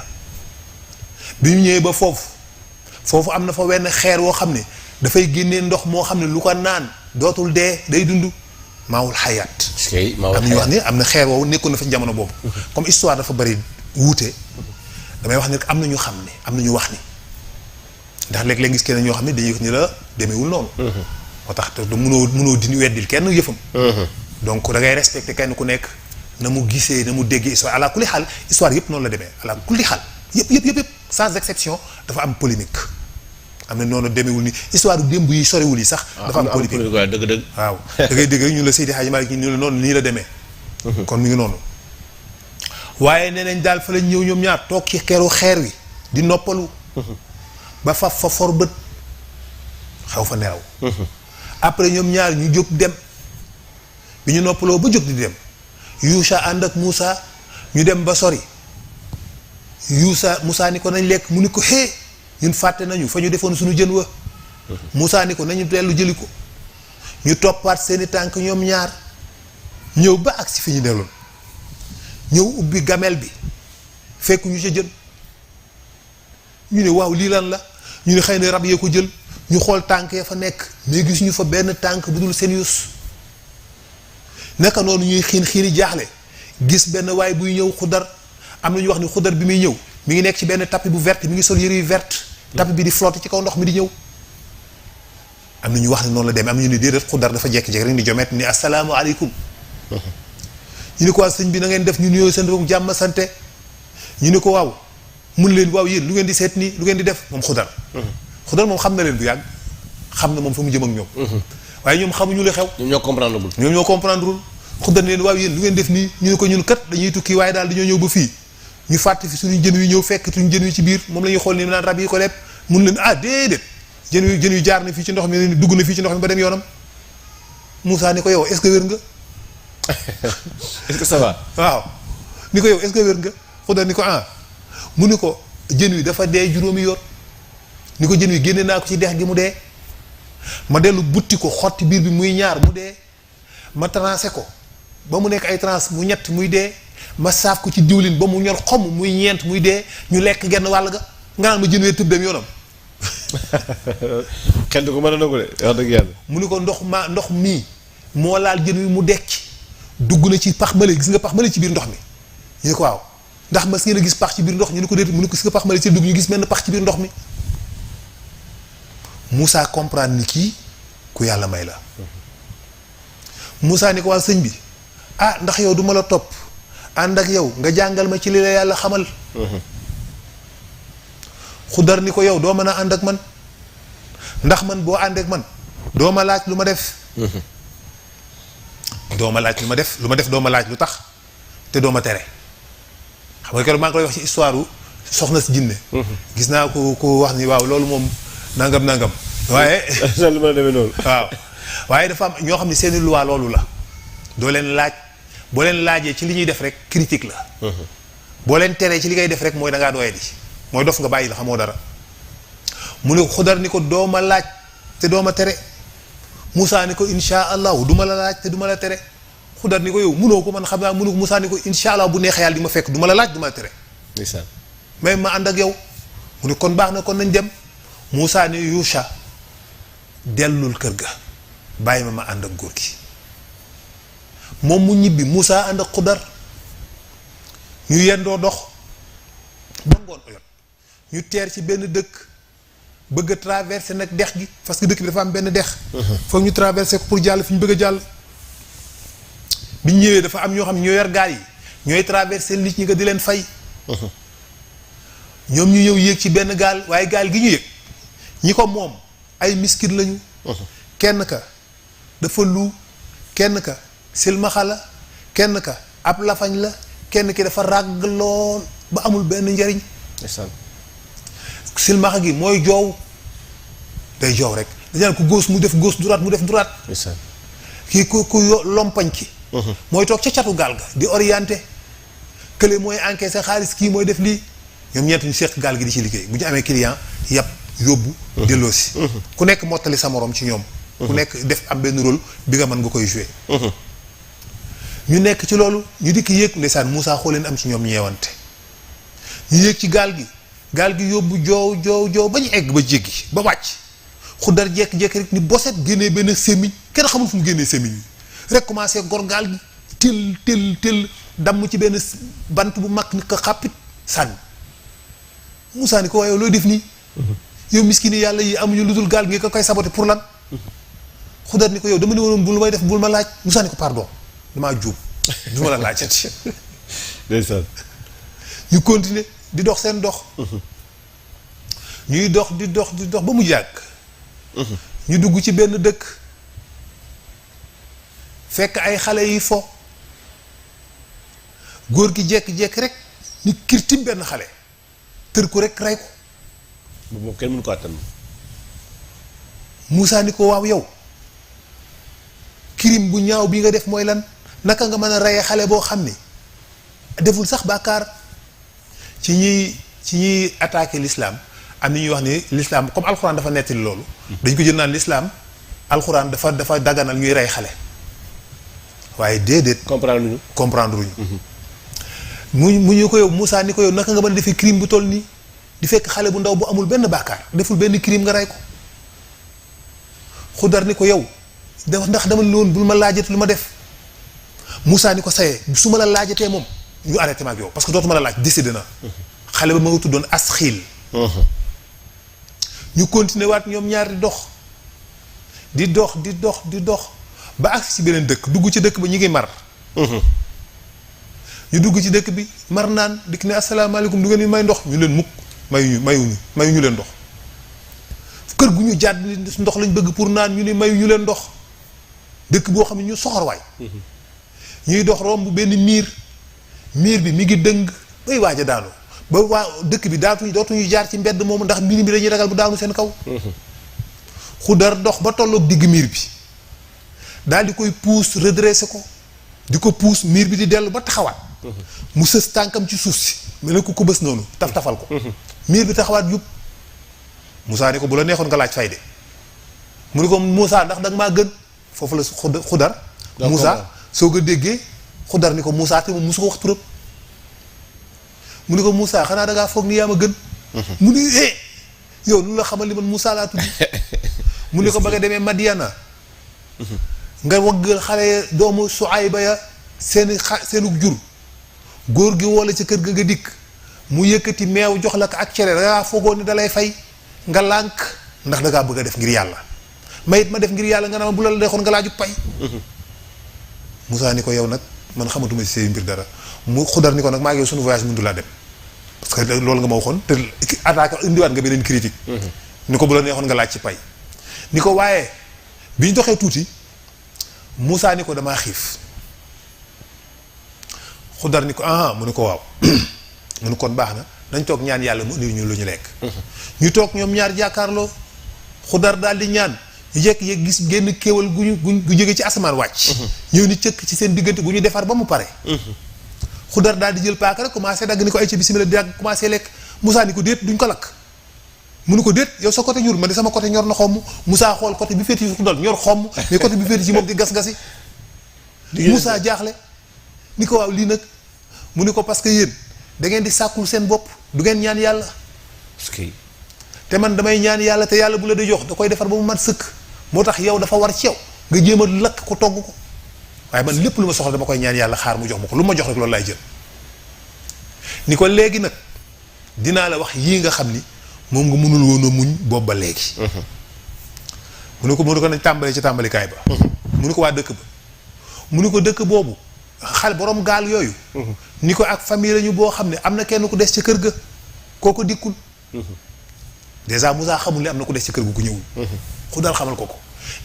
bi ñu ñëwee ba foofu am na fa wenn xeer woo xam ne dafay génnee ndox moo xam ne lu ko naan dootul dee day dund maawul xayaat am ñu wax ni am na xeer woowu nekkoon na fa jamono boobu comme histoire dafa bari wuute damay wax ni am na ñu xam ne am na ñu wax ni ndax léeg-léeg gis kenn ñoo xam ne dañuy wax ni la demeewul noonu moo tax te mënoo dindi weddil kenn yëfam donc da ngay respecté kenn ku nekk na mu gisee na mu déggee histoire ala kulli xaal histoire yëpp noonu la demee ala kulli xaal yëpp sans exception dafa am polémique am na noonu demeewul ni histoire démb yi sorewul yi sax dafa am polémique dëgg waaw da ngay dégg rek ñu la Seydi Hadji Malick ñu la noonu nii la demee kon mi ngi noonu waaye nee nañ daal fa lañ ñëw ñoom ñaar toog ci xeeru xeer wi di noppalu ba fa for bët xaw fa nelaw après ñoom ñaar ñu jóg dem bi ñu noppaloo ba jóg di dem Yusha ànd ak Moussa ñu dem ba sori Moussa ni ko nañ lekk mu ni ko hee ñun fàtte nañu fa ñu defoon suñu jën wa Moussa ni ko nañu dellu jëli ko ñu toppaat seeni tànk ñoom ñaar ñëw ba agsi fi ñu delloon ñëw ubbi gamel bi fekk ñu ca jën ñu ne waaw lii lan la ñu ne xëy na rab yee ko jël ñu xool tànk ya fa nekk mais gis ñu fa benn tànk bu dul seen yus naka noonu ñuy xiini jaaxle gis benn waay buy ñëw xudar am na ñu wax ni xudar bi muy ñëw mi ngi nekk ci benn tapis bu verte mi ngi sol yëre yu verte tapis bi di flotte ci kaw ndox mi di ñëw am na ñu wax ne noonu la demee am na ñu ne déedéet xudar dafa jekki-jekki rek ni jomet ni asalaamaaleykum ñu ne ko waa sëñ bi na ngeen def ñu nuyoo seen bopp jàmm sante ñu ne ko waaw mun leen waaw yéen lu ngeen di seet nii lu ngeen di def moom xudar moom xam na leen bu yàgg xam na moom fa mu jëm ak ñoom waaye ñoom xamuñu li xew ñoom ñoo comprendreul xudar ne leen waaw yéen lu ngeen def nii ñu ne ko ñun kat dañuy tukki waaye daal dañoo ñëw ba fii ñu fàtte fi suñu jën wi ñëw fekk suñu jën wi ci biir moom la ñuy xool ni naan rab yi ko lepp mun leen déedéet jën wi jaar na fii ci ndox mi dugg na fii ci ndox mi ba dem yoonam Moussa ni ko yow est-ce que wér nga est-ce que ça va waaw ni ko yow est-ce que wér nga xudar ni ko mu ni ko jën wi dafa dee juróomi yoon ni ko jën wi génne naa ko ci dex gi mu dee ma dellu butti ko xotti biir bi muy ñaar mu dee ma trancé ko ba mu nekk ay trans mu ñett muy dee ma saaf ko ci diwlin ba mu ñor xomm muy ñeent muy dee ñu lekk genn wàll ga nga naan ma jën wee tëb dem yoonam xel du ko mën a nangu de wax dëgg yàlla mu ni ko ndox mii moo laal jën wi mu dekk dugg na ci pax male gis nga pax male ci biir ndox mi ñu ne ko waaw ndax mas ngeen a gis pax ci biir ndox ñu ne ko déet mu ne ko gis nga pax male ci dugg ñu gis benn pax ci biir ndox mi Moussa comprendre ni kii ku yàlla may la Moussa ni ko waa sëñ bi ndax yow duma la topp ànd ak yow nga jàngal ma ci li la yàlla xamal xudar ni ko yow doo mën a ànd ak man ndax man boo ànd ak man doo ma laaj lu ma def doo ma laaj lu ma def doo ma laaj lu tax te doo ma tere xam nga keroog maa ngi koy wax ci histoire soxna si jinne gis naa ko wax ni waaw loolu moom nangam waaye lu mën a demee noonu waaw waaye dafa am ñoo xam ne seeni loi loolu la doo leen laaj boo leen laajee ci li ñuy def rek critique la boo leen teree ci li ngay def rek mooy dangaa doye di mooy dof nga bàyyi la xamoo dara mu ne ko xudar ni ko doo ma laaj te doo ma tere Moussa ni ko insha allahu du ma la laaj te du ma la tere xudar ni ko yow munoo ko man xam naa munu ko Moussa ni ko insha allah bu neexee yàlla di ma fekk du ma la laaj du ma la tere mais ma ànd ak yow mu ne kon baax na kon nañ dem Moussa ni Yusha dellul kër ga bàyyi ma ànd ak góor gi moom mu ñibbi Moussa ànd ak xudar ñu yendoo dox ba ngoon oyot ñu teer ci benn dëkk bëgg a traverser nag dex gi parce que dëkk bi dafa am benn dex. foog ñu traverser ko pour jàll fi ñu bëgg a jàll. bi ñu ñëwee dafa am ñoo xam ne ñoo yor gaal yi ñooy traverser nit ñi nga di leen fay. ñoom ñu ñëw yéeg ci benn gaal waaye gaal gi ñu yéeg ñi ko moom ay miskin lañu. kenn ka dafa lu kenn ka silmaxa la kenn ka ab lafañ la kenn ki dafa ràgg lool ba amul benn njariñ. silmaxa gi mooy joow day joow rek dañu ko gauche mu def gauche droite mu def droite. kii ku lompañ ki. mooy toog ca catu gaal ga di orienté kële mooy encaissé xaalis kii mooy def lii ñoom ñeent ñu seq gaal gi di ci liggéey bu ñu amee client yàpp yóbbu. delloosi. ku nekk mottali sa morom ci ñoom. ku nekk def am benn rôle bi nga mën nga koy jouer. ñu nekk ci loolu ñu dikk yéeg ndeysaan Moussa xoo leen am ci ñoom ñeewante ñu yéeg ci gaal gi yóbbu joow ba ñu egg ba jéggi ba wàcc Xudar jékki-jékki rek ni boset génnee benn sémmiñ kenn xamul fu mu génnee sémmiñ bi rek commencé gor gaal gi tël damm ci benn bant bu mag ni ko xàppit sànni Moussa ni ko waaye looy def nii yow miskini yàlla yi amuñu lu dul gaal gi nga koy saboté pour lan Xudar ni ko yow dama ne woon bul may def bul ma laaj Moussa ni ko pardon damaa juum du ma la laajati. ndeysaan. ñu continuer di dox seen dox. ñuy dox di dox ba mu jàgg. ñu dugg ci benn dëkk fekk ay xale yi fo góor gi jekki-jekki rek ñu kirtim benn xale tër ko rek rey ko. moom kenn mënu ko attan. Moussa ni ko waaw yow crime bu ñaaw bi nga def mooy lan naka nga mën a reyee xale boo xam ni deful sax bàkkaar ci ñuy attaquer l'islam am na ñuy wax ni l'islam comme alxuraan dafa nettali loolu. dañ ko jël naan l'islam alxuraan dafa daganal ñuy rey xale waaye déedéet. comprendre luñu. mu ñu ko yow Moussa ni ko yow naka nga mën a defee crime bu toll nii di fekk xale bu ndaw bu amul benn bàkkaar deful benn crime nga rey ko Xudar ni ko yow ndax dama ne woon bul ma laajate lu ma def Moussa ni ko sayee su ma la laajatee moom ñu arrêté ma ak yow parce que dootuma la laaj décidé na xale ba ma nga tuddoon Asxiil. ñu continuer waat ñoom ñaar di dox ba agsi ci beneen dëkk dugg ci dëkk ba ñu ngi mar. ñu dugg ci dëkk bi mar naan dikk ne asalaamaaleykum du ngeen ñu may ndox ñu leen mukk mayuñu leen ndox kër gu ñu jàdd ndox lañ bëgg pour naan ñu ne mayuñu leen ndox dëkk boo xam ne ñu soxor waay. ñuy dox romb benn miir bi mi ngi dëng bay waaj a daanu ba waa dëkk bi dootuñu jaar ci mbedd moomu ndax miir bi dañuy ragal bu daanu seen kaw. Xudar dox ba tolloog digg miir bi daal di koy puus redressé ko di ko puus miir bi di dellu ba taxawaat. mu sës tànkam ci suuf si mel ne ko bës noonu tafal ko. miir bi taxawaat yub Moussa ni ko bu la neexoon nga laaj fay de mu ne ko Moussa ndax danga maa gën foofu la Xudar. Moussa soo ko déggee Xudar ni ko Moussa te moom mosu ko wax turam mu ni ko Moussa xanaa dangaa foog ni yaa ma gën. mu ni yow lu la xamal li man Moussa laa tudd. mu ni ko ba nga demee Madiana. nga wagg xale doomu Suayba ya seenu jur góor gi woo la ci kër ga nga dikk mu yëkkati meew jox la ko ak cere dangaa foogoon ni dalay fay nga lànk ndax dangaa bëgg a def ngir yàlla mayit ma def ngir yàlla nga ne ma bu la deexoon nga laaju pay. Moussa ni ko yow nag man xamatuma ci seen mbir dara mu Xudar ni ko nag maa ngi yow sunu voyage mëndu laa dem parce que loolu nga ma waxoon te attaque indiwaat nga beneen critique. ni ko bu la neexoon nga laaj ci pay. ni ko waaye bi ñu doxee tuuti Moussa ni ko damaa xiif Xudar ni ko mu ne ko waaw mu ne kon baax na dañ toog ñaan yàlla mu indi ñu lu ñu lekk. ñu toog ñoom ñaar jàkkaarloo Xudar daal di ñaan. ñu jékki-jékki gis génn kéwal gu jóge ci asamaan wàcc. ñëw ni cëkk ci seen diggante gu ñu defar ba mu pare. Xudar daal di jël paaka rek commencé dagg ni ko ay ci bismillah di dagg commencé lekk Moussa ni ko déet duñ ko lakk. mu ni ko déet yow sa côté ñur ma di sama côté ñor na xomm Moussa xool côté bi féeti ci Xudar ñor xomm mais côté bi féeti ci moom di gas-gasi. Moussa jaaxle ni ko waaw lii nag mu ni ko parce que yéen da ngeen di sàkkul seen bopp du ngeen ñaan yàlla. te man damay ñaan yàlla te yàlla bu la di jox da koy defar ba mu mat sëkk. moo tax yow dafa war ci yow nga jéem a lakk ko togg ko waaye man lépp lu ma soxla dama koy ñaan yàlla xaar mu jox ma ko lu ma jox rek loolu laay jël ni ko léegi nag dinaa la wax yii nga xam ni moom nga mënul woon a muñ boobu ba léegi. mu ne ko nañ tàmbalee ci tàmbalikaay ba. mu ne ko waa dëkk ba. mu ne ko dëkk boobu xale borom gaal yooyu. ni ko ak famille lañu boo xam ne am na kenn ku des ci kër ga kooku dikkul. déjà Moussa xamul ne am na ku des ci kër ga ku ñëwul. Xudar xamal ko.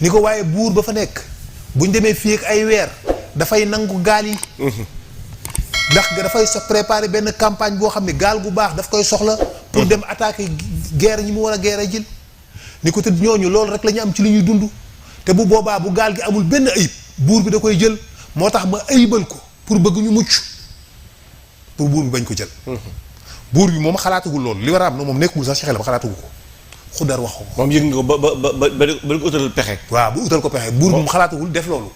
ni ko waaye buur ba fa nekk buñ demee fii ak ay weer dafay nangu gaal yi. ndax dafay sa préparer benn campagne boo xam ne gaal gu baax daf koy soxla. pour dem attaquer guerre ñi mu war a guerre jël. ni ko te ñooñu loolu rek la ñu am ci li ñuy dund. te bu boobaa bu gaal gi amul benn ayib buur bi da koy jël moo tax ma ayibal ko pour bëgg ñu mucc pour buur bi bañ ko jël. buur bi moom xalaatagul loolu li war a am na moom nekkul sax ci xelam xalaatagu ko. Xudar wax ko. moom yëg nga ko ba ko utal pexe. waaw bu utal ko pexe buur bi moom xalaatagul def loolu.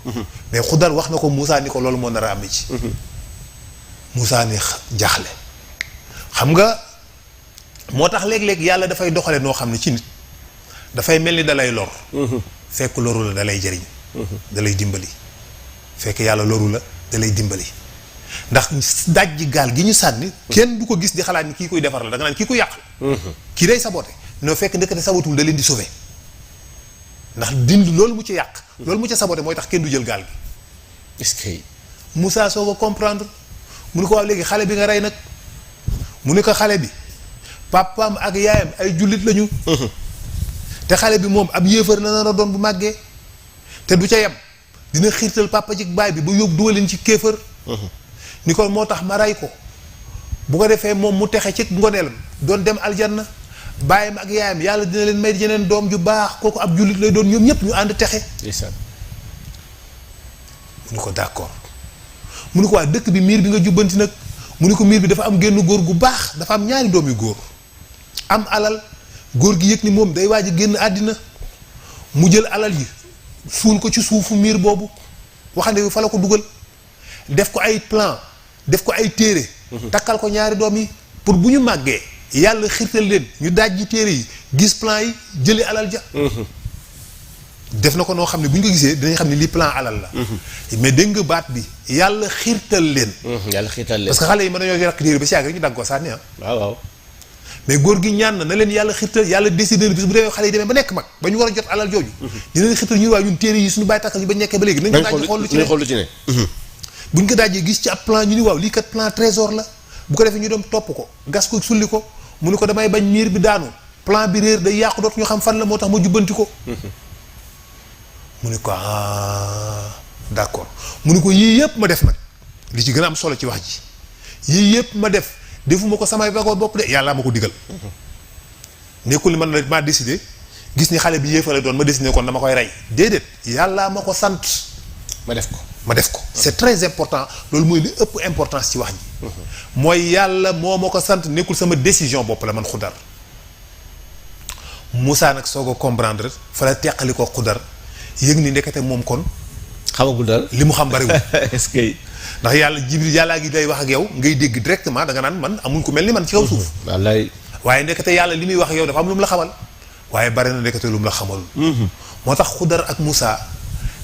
mais Xudar wax na ko Moussa ni ko loolu moo nar a am ci. Moussa ni jaaxle. xam nga moo tax léeg-léeg yàlla dafay doxale noo xam ne ci nit dafay mel ni dalay lor. fekk loru la dalay jëriñ. dalay dimbali. fekk yàlla loru la dalay dimbali. ndax dajji gaal gi ñu sànni. kenn du ko gis di xalaat ni kii koy defar la da nga naan kii ko yàq la. kii day saboté noo fekk ndekete sabotul da leen di sauver. ndax dindi loolu mu ci yàq. loolu mu ci saboté mooy tax kenn du jël gaal gi. est-ce que. Moussa soo ko comprendre mu ne ko waaw léegi xale bi nga rey nag mu ne ko xale bi papaam ak yaayam ay jullit lañu. te xale bi moom ab yéefar la nar a doon bu màggee te du ca yem dina xiirtal papa ci baay bi ba yóbbu dugaleen ci kéefër. ni ko moo tax ma rey ko bu ko defee moom mu texe ci ngoneelam doon dem aljanna baayam ak yaayam yàlla dina leen may jeneen doom ju baax kooku ab jullit lay doon ñoom ñëpp ñu ànd texe. mu ni ko d'accord mu ni ko waa dëkk bi miir bi nga jubbanti nag mu ni ko miir bi dafa am génn góor gu baax dafa am ñaari doom yu góor am alal góor gi yëg ni moom day waaj a génn àddina mu jël alal yi suul ko ci suufu miir boobu waxande bi fa la ko dugal def ko ay plan def ko ay téere takkal ko ñaari doom yi pour bu ñu màggee yàlla xirtal leen ñu daaj ji téere yi gis plan yi jële alal ja def na ko noo xam ne bu ñu ko gisee dinañ xam ne lii plan alal la. mais dégg nga baat bi yàlla xiirtal leen. yàlla xiirtal leen parce que xale yi mën nañoo yàq téere ba si yàgg rek ñu dagg ko sànni ah. waaw. mais góor gi ñaan na leen yàlla xiirtal yàlla décidé bis bu demee xale yi demee ba nekk mag ba ñu war a jot alal jooju. dina leen xiirtal ñu waaye ñun téere yi suñu bàyyi takkal ñu ba nekkee ba léegi. nañ ko daaj xool lu ci ne buñ ko daajee gis ci ab plan ñu ni waaw lii kat plan trésor la bu ko defee ñu dem topp ko gas ko sulli ko mu ni ko damay bañ miir bi daanu plan bi réer day yàqu dootu ñu xam fan la moo tax ma jubbanti ko mu ne ko d'accord mu ne ko yii yëpp ma def nag li ci gën a am solo ci wax ji yii yëpp ma def defuma ko samay bagoo bopp de yàlla ma ko digal nekkul ni man na maa décidé gis ni xale bi yéefale doon ma décidé kon dama koy rey déedéet yàlla ma ko sant ma def ko c'est très important loolu mooy li ëpp importance ci wax ji mooy yàlla moo ma ko sant nekkul sama décision bopp la man Xudar Moussa nag soo ko comprendre fa la teqali ko Xudar yëg ni ndekete moom kon xamagul dara li mu xam bariwul est-ce que ndax yàlla Jibril yàllaa gi day wax ak yow ngay dégg directement da nga naan man amuñ ko mel ni man ci kaw suuf wallaay waaye ndekete yàlla li muy wax ak yow dafa am lu mu la xamal waaye bari na ndekete lu mu la xamal moo tax Xudar ak Moussa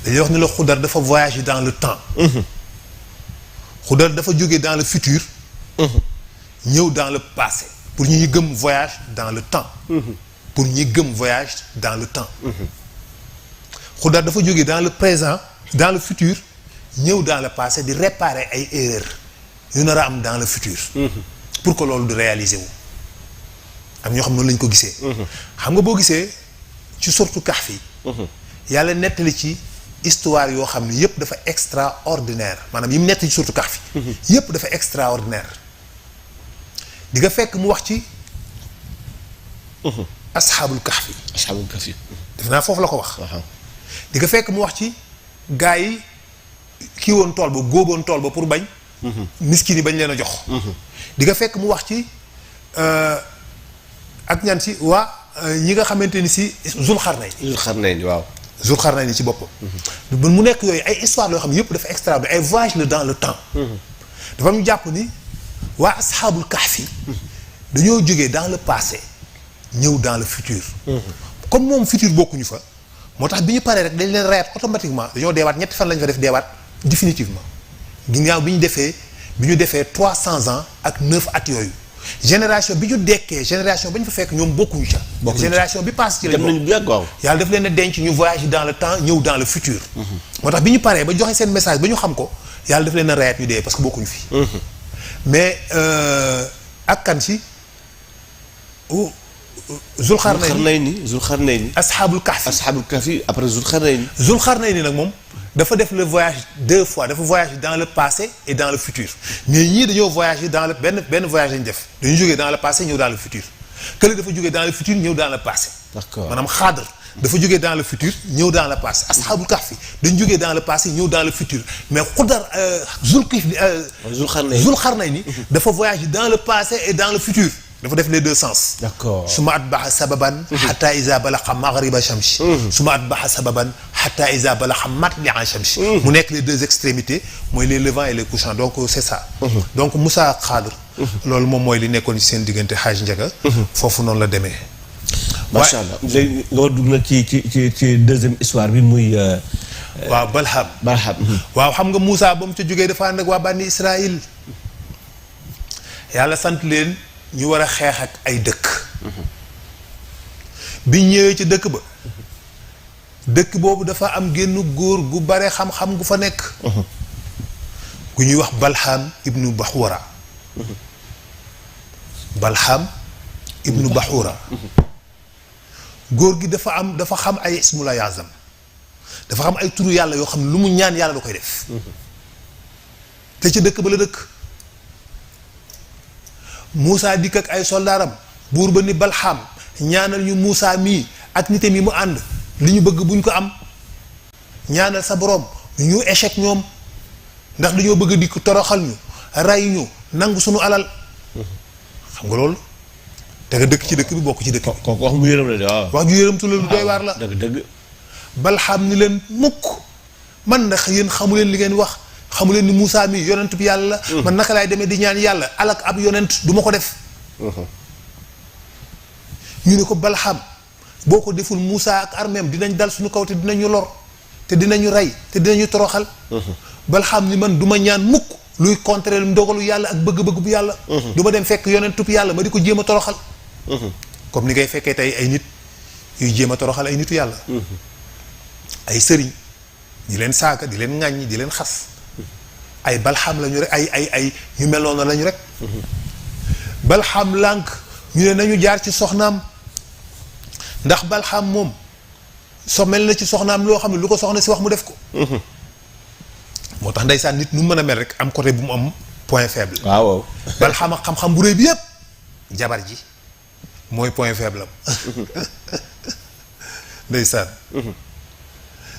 dañuy wax ni la Xudar dafa voyager dans le temps Xudar dafa jóge dans le futur ñëw dans le passé pour ñi gëm voyage dans le temps pour ñi gëm voyage dans le temps Xudar dafa jóge dans le présent dans le futur ñëw dans le passé di réparer ay erreurs yu nar a am dans le futur pour que loolu du réaliser wu am ñoo xam noonu lañ ko gisee xam nga boo gisee ci surtout Kahf yi yàlla nettali ci histoire yoo xam ne yépp dafa extraordinaire maanaam yi mu nettali ci surtout Kahf yi yépp dafa extraordinaire di nga fekk mu wax ci asxaabul Kahf yi def naa foofu la ko wax di nga fekk mu wax ci gaa yi kii woon tool ba góoboon tool ba pour bañ miskin yi bañ leen a jox di nga fekk mu wax ci ak ñan si waa ñi nga xamante ni si Zulxarnayn waaw Zulxarnayn ci boppam mu nekk yooyu ay histoire yoo xam ne yëpp dafa extraordinaire ay voyage la dans le temps dafa ñu jàpp ni waa asxaabul Kahf yi dañoo jógee dans le passé ñëw dans le futur comme moom futur bokkuñu fa moo tax bi ñu paree rek dañ leen reyaat automatiquement dañoo deewaat ñetti fan lañ fa def deewaat définitivement ginnaaw bi ñu defee 300 ans ak 9 at yooyu génération bi ñu dekkee génération ba ñu fa fekk ñoom bokkuñu ca. génération bi passe ci la dem nañu bu yàgg waaw. yàlla daf leen a denc ñu voyage dans le temps ñëw dans le futur. moo tax bi ñu paree ba joxe seen message ba ñu xam ko yàlla daf leen a reyaat ñu dee parce que bokkuñu fi. mais ak kan si Zulxarnayni. Asxaabul Kahfi après Zulxarnayni nag moom dafa def le voyage 2 fois dafa voyager dans le passé et dans le futur mais ñii dañoo voyager dans le benn voyage lañu def dañu jógee dans le passé ñëw dans le futur kële dafa jógee dans le futur ñëw dans le passé. d'accord maanaam Xaadar dafa jógee dans le futur ñëw dans le passé Asxaabul Kahfi dañu jógee dans le passé ñëw dans le futur mais Xudar Zulxarnayni dafa voyager dans le passé et dans le futur. dafa def les deux sens. d'accord suma atbaxa sababan. xataa isa balaxa maghriba shamsi. suma atbaxa sababan xataa isa balaxa matlia shamsi. mu nekk les deux extrémités mooy les levants et les couchants donc c'est ça. donc Moussa Xaadar. loolu moom mooy li nekkoon ci seen diggante Hadj Ndiaga. foofu noonu la demee. macha allah léegi nga war dugg nag ci deuxième histoire bi muy. waaw Balham. waaw xam nga Moussa ba mu ca jógee dafa ànd ak waa bànni Israël. yàlla sant leen. ñu war a xeex ak ay dëkk. bi ñëwee ci dëkk ba. dëkk boobu dafa am génn góor gu bare xam-xam gu fa nekk. gu ñuy wax Balham ibnu Baxuura. Balham ibnu Baxuura. góor gi dafa xam ay ismula yaazam dafa xam ay turu yàlla yoo xam ne lu mu ñaan yàlla da koy def. te ci dëkk ba la dëkk. Moussa dikk ak ay soldaaram buur ba ni Balham ñaanal ñu Moussa mii ak nitam yi mu ànd li ñu bëgg buñ ko am ñaanal sa borom ñu échec ñoom ndax dañoo bëgg dikk toroxal ñu ray ñu nangu suñu alal xam nga loolu te nga dëkk ci dëkk bi bokk ci dëkk bi. kooku wax mu yërëm la de waaw. wax ju yërëmtu la lu doy waar la. dëgg. Balham ni leen mukk man ndax yéen xamu leen li ngeen wax. xamu leen ni Moussa mi yonent bi yàlla la. man naka laay demee di ñaan yàlla alak ab yonent du ma ko def. ñu ne ko Balham boo ko deful Moussa ak armeem dinañ dal suñu kaw te dinañu lor te dinañu rey te dinañu toroxal. Balham ni man du ma ñaan mukk luy contrer ndogalu yàlla ak bëgg-bëgg bu yàlla. du ma dem fekk yonentub yàlla ma di ko jéem a toroxal. comme ni ngay fekkee tey ay nit yuy jéem a toroxal ay nitu yàlla. ay sëriñ di leen saaga di leen ŋàññi di leen xas. ay Balham lañu rek ay ñu mel noonu lañu rek. Balham lànk ñu ne nañu jaar ci soxnaam ndax Balham moom mel na ci soxnaam loo xam ne lu ko soxna si wax mu def ko. moo tax ndeysaan nit nu mën a mel rek am côté bu mu am point faible. waaw. Balham ak xam-xam bu rëy bi yëpp jabar ji mooy point faible am. ndeysaan.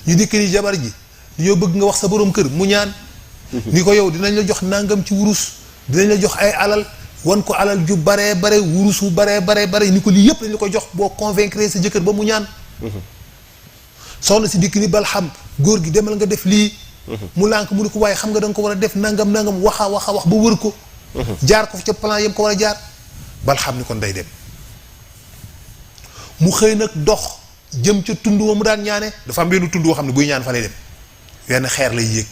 ñu dikk ni jabar ji ñoo bëgg nga wax sa borom kër mu ñaan. ni ko yow dinañ la jox nangam ci wurus dinañ la jox ay alal wan ko alal ju baree bare wurus wu baree bare ni ko lii yëpp dañ la ko jox boo convaincre sa jëkkër ba mu ñaan. soxna si dikk ni Balham góor gi demal nga def lii. mu lànk mu ni ko waaye xam nga da nga ko war a def nangam wax ba wër ko. jaar ko ca plan yam ko war a jaar. Balham ni kon day dem. mu xëy nag dox jëm ca tund wa mu daan ñaane dafa am benn tund woo xam ne buy ñaan fa lay dem wenn xeer lay yéeg.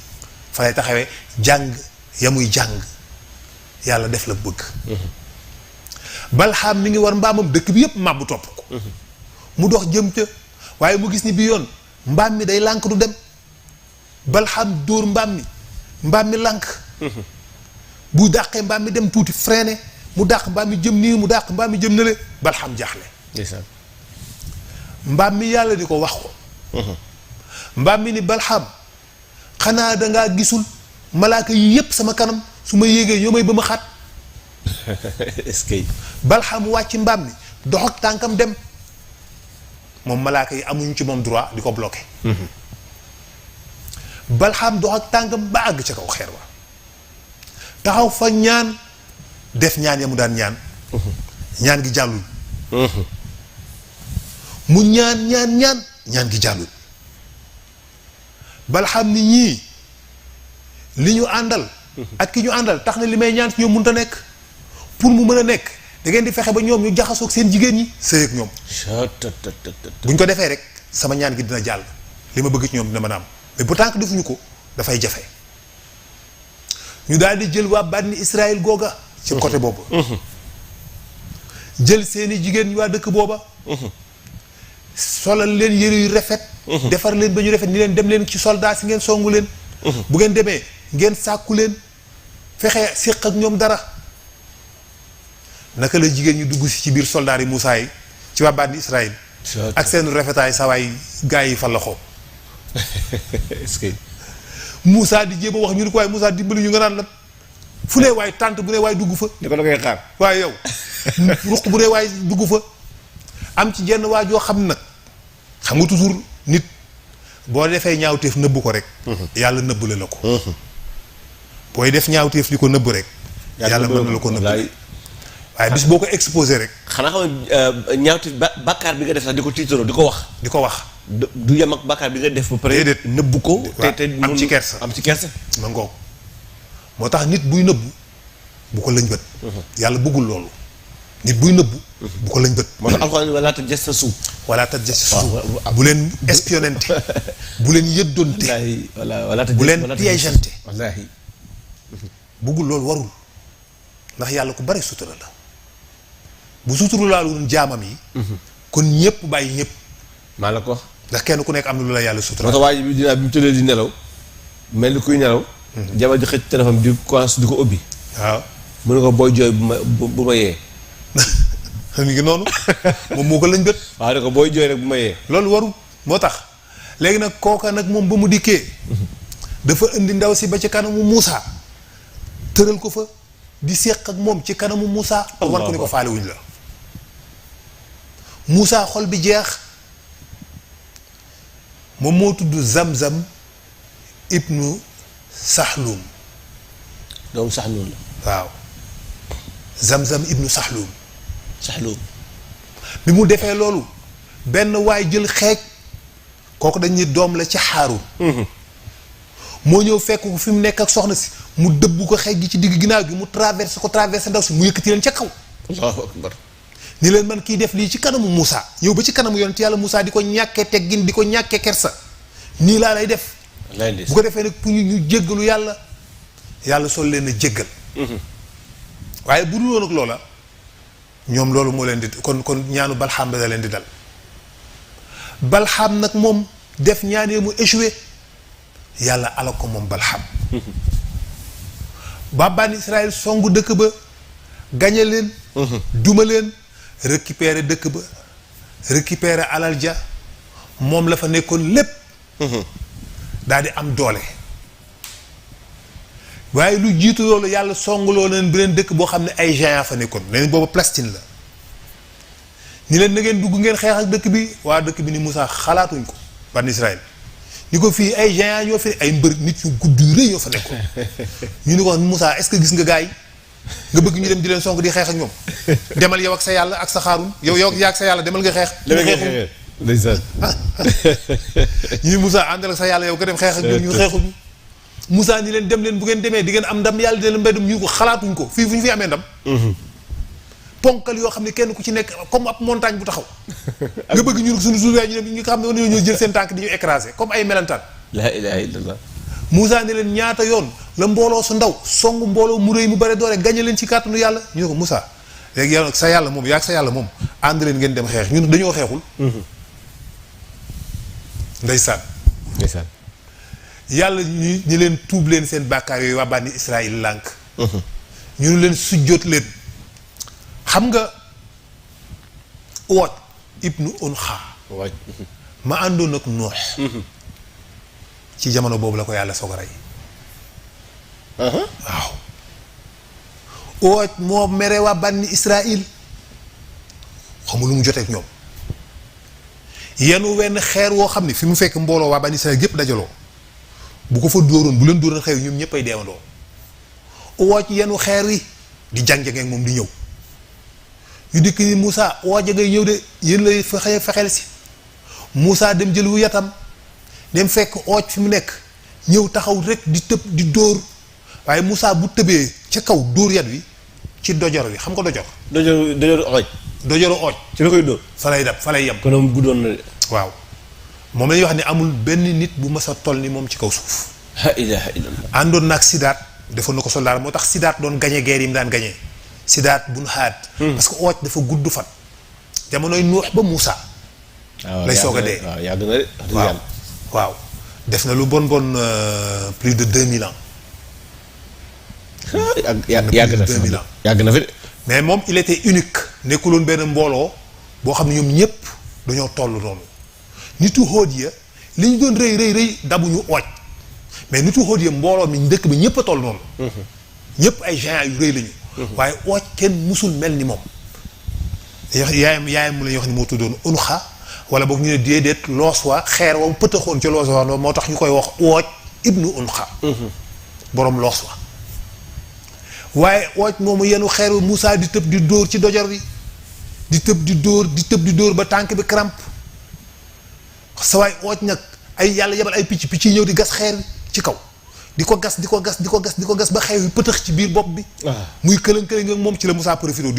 fa lay taxawee jàng ya muy jàng yàlla def la bëgg. Balham mi ngi war mbaamam dëkk bi yëpp màbbu topp ko. mu dox jëm ca waaye mu gis ni bi yoon mbaam mi day lànk du dem. Balham dóor mbaam mi lànk. bu dàqee mbaam mi dem tuuti freiné mu dàq mbaam mi jëm nii mu dàq mbaam mi jëm nële Balham jaaxle. mbaam mi yàlla di ko wax ko. mbaam mi ni Balham. xanaa dangaa gisul malaaka yi yépp sama kanam su ma yéegee ñoo may ba ma xat. est-ce que. Balham wàcc mbaam mi dox ak tànkam dem moom malaaka yi amuñu ci moom droit di ko bloqué. Balham dox ak tànkam ba àgg ca kaw xeer wa taxaw fa ñaan def ñaan ya mu daan ñaan. ñaan gi jàllul. mu ñaan gi jàllul. Balham ni ñii li ñu àndal. ak ki ñu àndal tax na li may ñaan ci ñoom mënut a nekk pour mu mën a nekk da ngeen di fexe ba ñoom ñu jaxasoog seen jigéen ñi sëy ak ñoom. buñ ko defee rek sama ñaan gi dina jàll li ma bëgg ci ñoom dina mën a am mais bu tànk defuñu ko dafay jafe. ñu daal di jël waa bànni Israël googa. ci côté boobu. jël seeni jigéen ñu waa dëkk booba solal leen yëre yu rafet defar leen ba ñu rafet ni leen dem leen ci soldat si ngeen songu leen bu ngeen demee ngeen sàkku leen fexe séq ak ñoom dara naka la jigéen ñu dugg si ci biir soldat yi Moussa yi ci waa bànni Israël ak seen rafetaay sawaay gaa yi fa la xoo est-ce que Moussa di jéem a wax ñu ne ko waaye Moussa dimbali ñu nga naan la fu ne waaye tànt bu ne waaye dugg fa ni ko da ngay xaar waaye yow ruq bu ne waaye dugg fa am ci jenn waa joo xam nag xam nga toujours nit boo defee ñaawteef nëbb ko rek yàlla nëbbale la ko booy def ñaawteef di ko nëbb rek yàlla mën na la ko nëbb waaye bis boo ko exposé rek xanaa xam ñaawteef bàkkaar bi nga def sax di ko tiitaroo di ko wax du yem ak bàkkaar bi nga def ba pare déedéet nëbb ko te am ci kersa ma ngoog moo tax nit buy nëbb bu ko lëñ bët yàlla bëggul loolu nit buy nëbb bu ko lëñ bët moo tax alxuraan wala tajassasu wala tajassasu bu leen espionnante bu leen yëddoonte bu leen piégeante wallaahi bëggul loolu warul ndax yàlla ku bari sutura la bu sutura laalu jaamam yi kon ñëpp bàyyi ñëpp maa la ko wax ndax kenn ku nekk am na lu la yàlla sutura moo tax waa ji bi dinaa bi mu tëddee di nelaw mel ni kuy nelaw jabar ji xëcc téléphone di commencé di ko ubbi waaw mu ne ko booy jooy bu ma yee mi ngi noonu moom moo ko lañ bët waaw ne ko booy jooy rek bu ma yee loolu warul moo tax léegi nag kooka nag moom ba mu dikkee dafa indi ndaw si ba ci kanamu Moussa tëral ko fa di séq ak moom ci kanamu Moussa pour war ko ni ko faale wuñ la Moussa xol bi jeex moom moo tudd Zamzam ibnu Sahlum doomu Sahlum la waaw Zamzam ibnu Sahlum bi mu defee loolu benn waay jël xeej kooku dañ ni doom la ci Haarun moo ñëw fekk ko fi mu nekk ak soxna si mu dëbb ko xeej gi ci digg ginnaaw gi mu traversé ndaw si mu yëkkati leen ca kaw allahu akbar ni leen man kiy def lii ci kanamu Moussa ñëw ba ci kanamu yonent yàlla Moussa di ko ñàkkee teggin di ko ñàkkee kersa nii laa lay def bu ko defee nag pour ñu jéggalu yàlla sol leen a jéggal waaye bu dul woon ak loola ñoom loolu moo leen di kon ñaanu balxaam da leen di dal balxaam nag moom def ñaanee mu échoué yàlla ala ko moom balxaam ba bànni Israël songu dëkk ba gañe leen duma leen récupérer dëkk ba récupérer alal ja moom la fa nekkoon lépp daal di am doole waaye lu jiitu loolu yàlla songuloo leen beneen dëkk boo xam ne ay géant fa nekkoon leen booba Palestine la ni leen na ngeen dugg ngeen xeex ak dëkk bi waa dëkk bi ni Moussa xalaatuñ ko bànni Israël ni ko fii ay géant ñoo fi ay mbër nit yu gudd yu rëy yoo fa nekkoon ñu ni ko Moussa est-ce que gis nga gars yi nga bëgg ñu dem di leen song di xeex ak ñoom demal yow ak sa yàlla ak sa xaarun yow yaa ak sa yàlla demal nga xeex ndeysaan ñu ni Moussa àndal ak sa yàlla yow nga dem xeex ak ñoom ñu xeexuñu Moussa ni leen dem leen bu ngeen demee di ngeen am ndam yàlla di leen mbéydum ñu ko xalaatuñ ko fii fu ñu fi amee ndam ponkal yoo xam ne kenn ku ci nekk comme ab montagne bu taxaw nga bëgg ñun suñu suuwaay ñu ne ñu xam ne ñoo jël seen tànk di ñu écraser comme ay melantaan la ilaha illallah Moussa ni leen ñaata yoon la mbooloo su ndaw song mbooloo mu rëy mu bare doole gañe leen ci kàttanu yàlla ñu ne ko Moussa léegi yow sa yàlla moom yaa ak sa yàlla moom ànd leen ngeen dem xeex ñun dañoo xeexul ndeysaan yàlla ñu leen tuub leen seen bàkkaar yooyu waa bànni Israël lànk ñu ne leen sujjóot leen xam nga Uwat ibnu Unxa ma àndoon ak Noox ci jamono boobu la ko yàlla soog a rey waaw Uwat moo mere waa bànni Israël xamul lu mu joteek ñoom yenu wenn xeer woo xam ne fi mu fekk mbooloo waa bànni Israël yépp dajaloo bu ko fa dóoroon bu leen dóoroon xeer ñoom ñëpp ay deewandoo Uwat yenu xeer wi di jàng-jangee moom di ñëw ñu dikk ni Moussa waaja ngay ñëw de yéen lay fexeel si Moussa dem jël wu yatam dem fekk ooj fi mu nekk ñëw taxaw rek di tëb di dóor waaye Moussa bu tëbee ca kaw dóor yat wi ci dojor wi xam nga dojor ooj dojoru ooj ci la koy dóor fa lay dab fa lay yem kon guddoon na de waaw moom lañuy wax ni amul benn nit bu mas a toll ni moom ci kaw suuf la ilaha illallah àndoon naag Sidaat defoon na ko soldaar moo tax Sidaat doon gañe guerre yi mu daan gañee Sidaat bun Haad. parce que ooj dafa gudd fan. jamonoy Nuux ba Moussa. lay soog a dee waaw yàgg na de. waaw def na lu bon plus de 2000 ans. yàgg na 2000 ans yàgg na fi de. mais moom il était unique. nekkuloon benn mbooloo boo xam ne ñoom ñëpp dañoo toll noonu. nitu xóot ya li ñu doon rëy dabuñu ooj mais nitu xóot ya mbooloo mi dëkk bi ñëpp a toll noonu. ñëpp ay géants yu rëy lañu. waaye ooj kenn musul mel ni moom. yaayam mu la ñuy wax ni moo tuddoon unxa wala boog ñu ne déedéet loos wa xeer wa pëtaxoon ca loos wa moo tax ñu koy wax ooj ibnu unxa. borom loos wa. waaye ooj moomu yenu xeer wa Moussa di tëb di dóor ci dojor bi di tëb di dóor ba tànk bi crampe sa waay ooj nag ay yàlla yebal ay picc yi ñëw di gas xeer bi ci kaw di ko gas ba xeer bi pëtax ci biir bopp bi. muy këlëng-këlëng ak moom ci la Moussa profité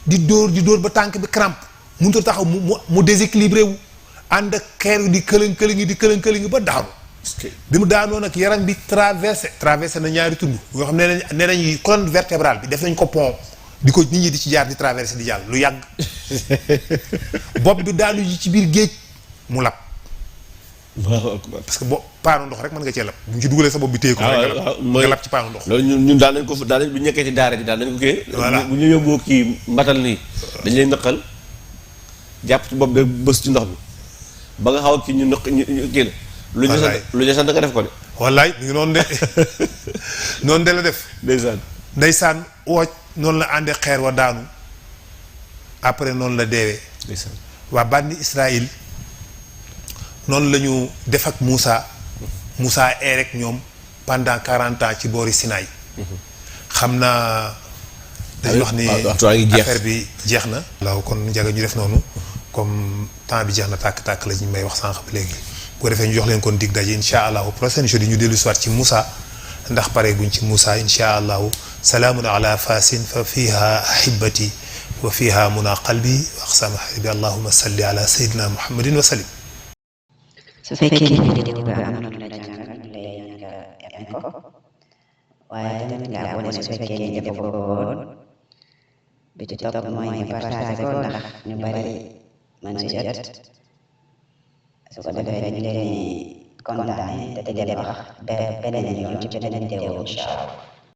di dóor ba tànk bi crampe mënut a taxaw mu déséquilibré wu ànd ak xeer wi di këlëng-këlëng ba daanu. bi mu daanoo nag yaram bi traversé na ñaari tund yoo xam ne nañ colonne vertébrale bi def nañ ko pont di ko nit ñi di ci jaar di traversé di jàll lu yàgg. bopp bi daanu ji ci biir géej mu lab. parce que paanu ndox rek mën nga cee lab bu ñu ci dugalee sa bopp bi téye ko nga lab ci paanu ndox. loolu ñun daan nañ ko bu ñu nekkee ci daara ji daan nañ ko kii. voilà bu ñu yóbboo kii mbatal nii dañ lay nëqal jàpp ci bopp bi bës ci ndox mi ba nga xaw a kii ñu kii la. lu ñu sant nga def ko de. wallaay mi ngi noonu de noonu de la def. ndeysaan ooj noonu la àndee xeer wa daanu après noonu la deewee. waa bànni Israël noonu la ñu def ak Moussa ee rek ñoom pendant 40 ans ci boori Sinaï. xam naa dañuy wax ni affaire bi jeex na. waaw kon njaga ñu def noonu comme temps bi jeex na tàkk-tàkk la ñu may wax sànq ba léegi. bu ko defee ñu jox leen kon dig daje incha allahu prochaine jeudi ñu dellu soit ci Moussa ndax pare buñ ci Moussa incha allahu salaamun ala fasin fa fiha ahibati wa fiha muna qalbi wa aqsama xaribi allahuma salli ala sayidina muhammadin wa salim. su fekkee ni vidéo bi am na lu la jàngal lay nga ko waaye tamit nga abonné su fekkee ni defoo ko woon bi ci topp mooy nga partagé ko ndax ñu bari mën si jot su ko defee ñu leen kontaane te di leen wax beneen yoon ci beneen vidéo incha allah